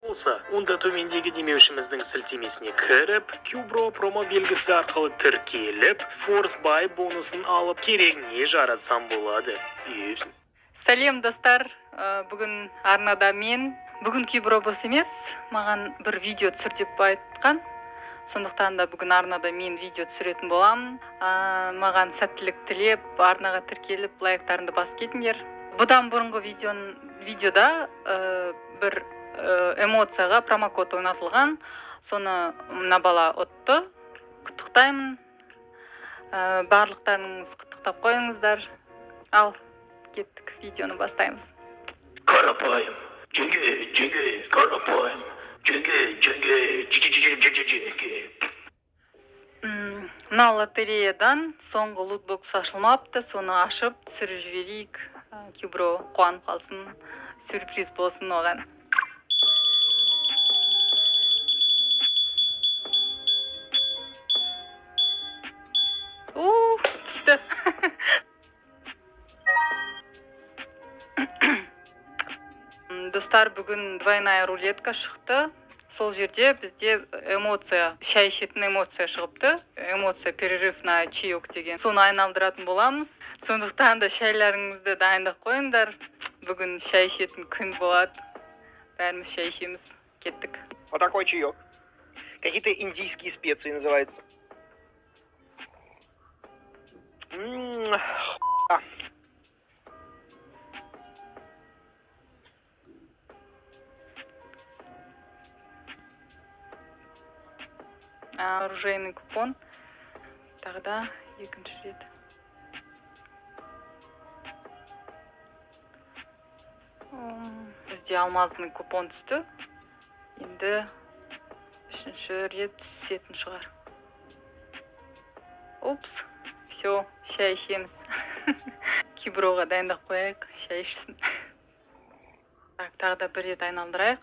Болса, онда төмендегі демеушіміздің сілтемесіне кіріп, Кюбро промо белгісі арқылы тіркеліп, Force Buy бонусын алып, керегіне жаратсам болады. Епсін. Сәлем, достар! Бүгін арнада мен. Бүгін Кюбро бос емес, маған бір видео түсір деп айтқан. Сондықтан да бүгін арнада мен видео түсіретін боламын. Маған сәттілік тілеп, арнаға тіркеліп, лайктарыңды басып кетіңдер. Бұдан бұрынғы видеода бір эмоцияға промокод ойнатылған. Соны мына бала ұтты. Құттықтаймын. Барлықтарыңыз құттықтап қойыңыздар. Ал, кеттік, видеоны бастаймыз. Қарапайым, жеңге, жеңге, қарапайым, жеңге, жеңге, жеңге. Мына лотереядан соңғы лутбокс ашылмапты, соны ашып түсіріп жіберейік. Кюбро қуанып қалсын, сюрприз болсын оған. У, түсті. Достар, бүгін двойная рулетка шықты. Сол жерде бізде эмоция, шай ішетін эмоция шығыпты. Эмоция перерыв на чаек деген. Соны айналдыратын боламыз. Сондықтан да шайларыңызды дайындап қойыңдар. Бүгін шай ішетін күн болады. Бәріміз шай ішеміз. Кеттік. Вот такой чаек. Какие-то индийские специи называются. Хуя. Оружейный купон. Тағы да екінші рет. Бізде алмазный купон түсті. Енді үшінші рет түсетін шығар. Упс, все, шай ішеміз. Кюброға дайындап қояйық, шай ішсін. Так, тағы да бір рет айналдырайық.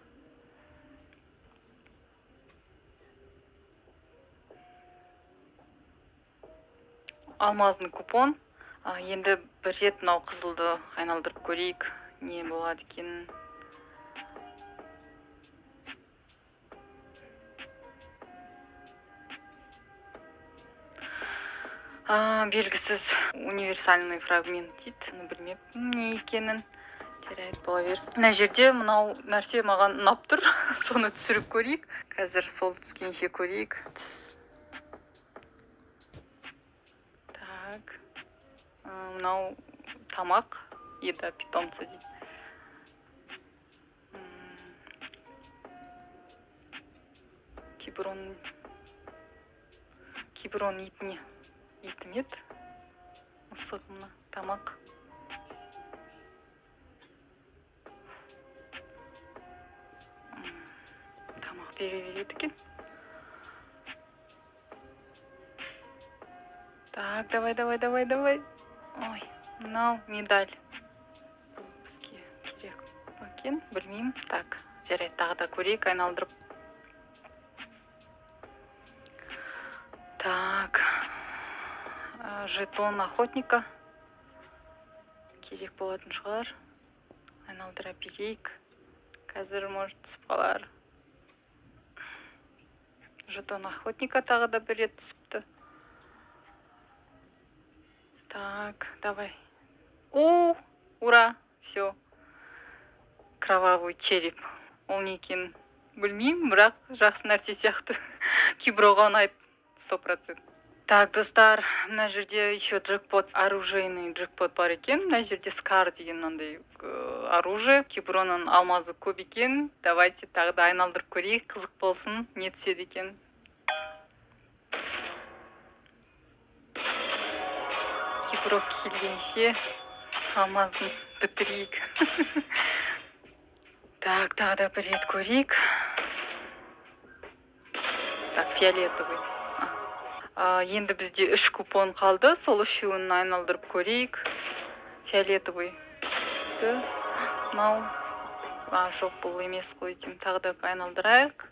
Алмазный купон. Енді бір рет мынау қызылды айналдырып көрейік, не болады екенін. Белгісіз универсальный фрагмент дейді. Оны білмеппін не екенін. Жарайды, бола берсін. Мына жерде мынау нәрсе маған ұнап тұр. Соны түсіріп көрейік. Қазір сол түскенше көрейік. Түс. Так. Мынау тамақ, еда питомца дейді. Киброн итіне. Иті ме еді? Мысығы мына тамақ. Тамақ бере береді екен. Так, давай, давай, давай, давай. Ой, мынау медаль. Бұл бізге керек па екен, білмеймін. Так, жарайды, тағы да көрейік, айналдырып. Так, жетон охотника. Керек болатын шығар. Айналдыра берейік. Қазір, может, түсіп қалар. Жетон охотника тағы да бір рет түсіпті. Так, давай. У, ура, все. Кровавый череп. Ол не екенін білмеймін, бірақ жақсы нәрсе сияқты. Кюброға ұнайды 100%. Так, достар, мына жерде еще джекпот, оружейный джекпот бар екен. Мына жерде скар деген мынандай оружие. Кюброның алмазы көп екен. Давайте тағы да айналдырып көрейік, қызық болсын, не түседі екен. Кюбро келгенше алмазын бітірейік. Так, тағы да бір рет көрейік. Так, фиолетовый. Енді бізде 3 купон қалды. Сол үшеуін айналдырып көрейік. Фиолетовый түсті. Мынау, жоқ, бұл емес қой деймін. Тағы да айналдырайық.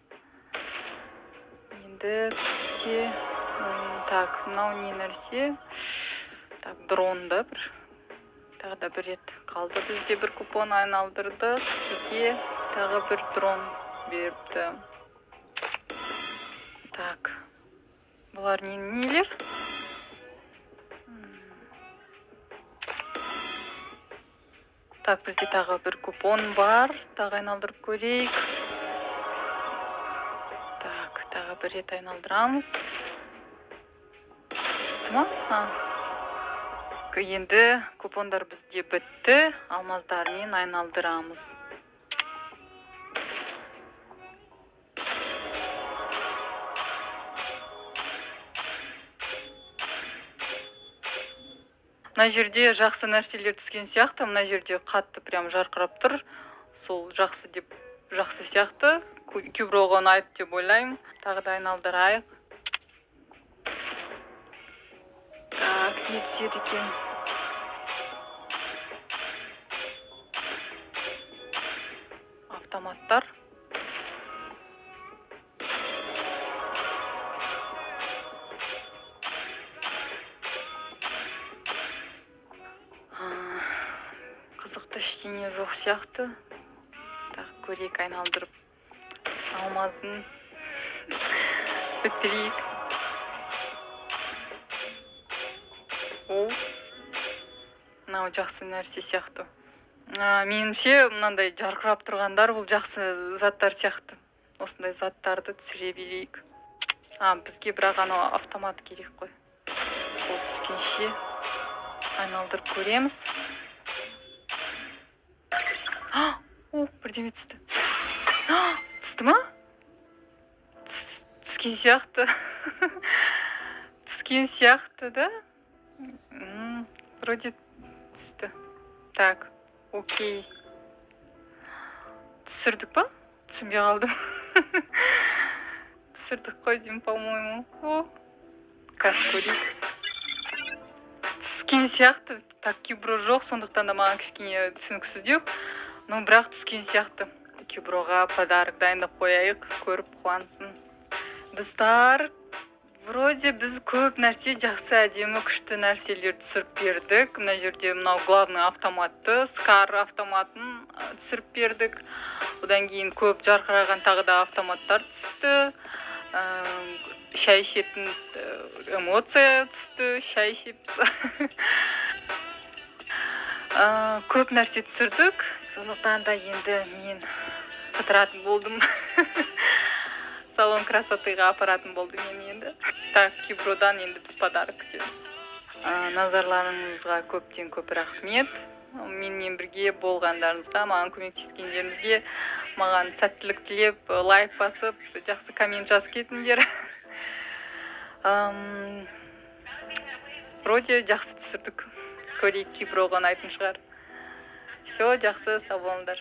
Енді түссе, так, мынау не нәрсе? Так, дрон да бір. Тағы да бір рет қалды бізде бір купон айналдырдық. Бізге тағы бір дрон. Беріпті. Так, бұлар не, нелер? Так, бізде тағы бір купон бар. Тағы айналдырып көрейік. Так, тағы бір рет айналдырамыз. Түсті ма? А. Енді купондар бізде бітті. Алмаздармен айналдырамыз. Мына жерде жақсы нәрселер түскен сияқты. Мына жерде қатты прям жарқырап тұр. Сол жақсы деп, жақсы сияқты. Кюброға ұнайды деп ойлаймын. Тағы да айналдырайық. Так, не түседі екен? Автоматтар. Қызықты ештеңе жоқ сияқты. Так, көрейік, айналдырып алмазын бітірейік. О, мынау жақсы нәрсе сияқты. Меніңше, мынандай жарқырап тұрғандар бұл жақсы заттар сияқты. Осындай заттарды түсіре берейік. Бізге бірақ анау автомат керек қой. Сол түскенше айналдырып көреміз. О, бірдеме түсті. Түсті ма? Түскен сияқты. Түскен сияқты, да? Вроде түсті. Так, окей. Түсірдік па? Түсінбей қалдым. Түсірдік қой деймін, по-моему. О, қазір көрейік. Түскен сияқты. Так, кюбро жоқ, сондықтан да маған кішкене түсініксіздеу. Но бірақ түскен сияқты. Кюброға подарок дайындап қояйық, көріп қуансын. Достар, вроде біз көп нәрсе, жақсы, әдемі, күшті нәрселер түсіріп бердік. Мына жерде мынау главный автоматты, Скар автоматын түсіріп бердік. Одан кейін көп жарқыраған тағы да автоматтар түсті. Шай ішетін, эмоция түсті, шай ішіп. Көп нәрсе түсірдік. Сондықтан да енді мен қыдыратын болдым. Салон красотыға апаратын болды мені енді. Так, Кюбродан енді біз подарок күтеміз. Назарларыңызға көптен көп рахмет. Менімен бірге болғандарыңызға, маған көмектескендеріңізге, маған сәттілік тілеп, лайк басып, жақсы коммент жазып кетіңдер. Вроде жақсы түсірдік. Көрейік, Кюброға ұнайтын шығар. Все, жақсы, сау болыңдар.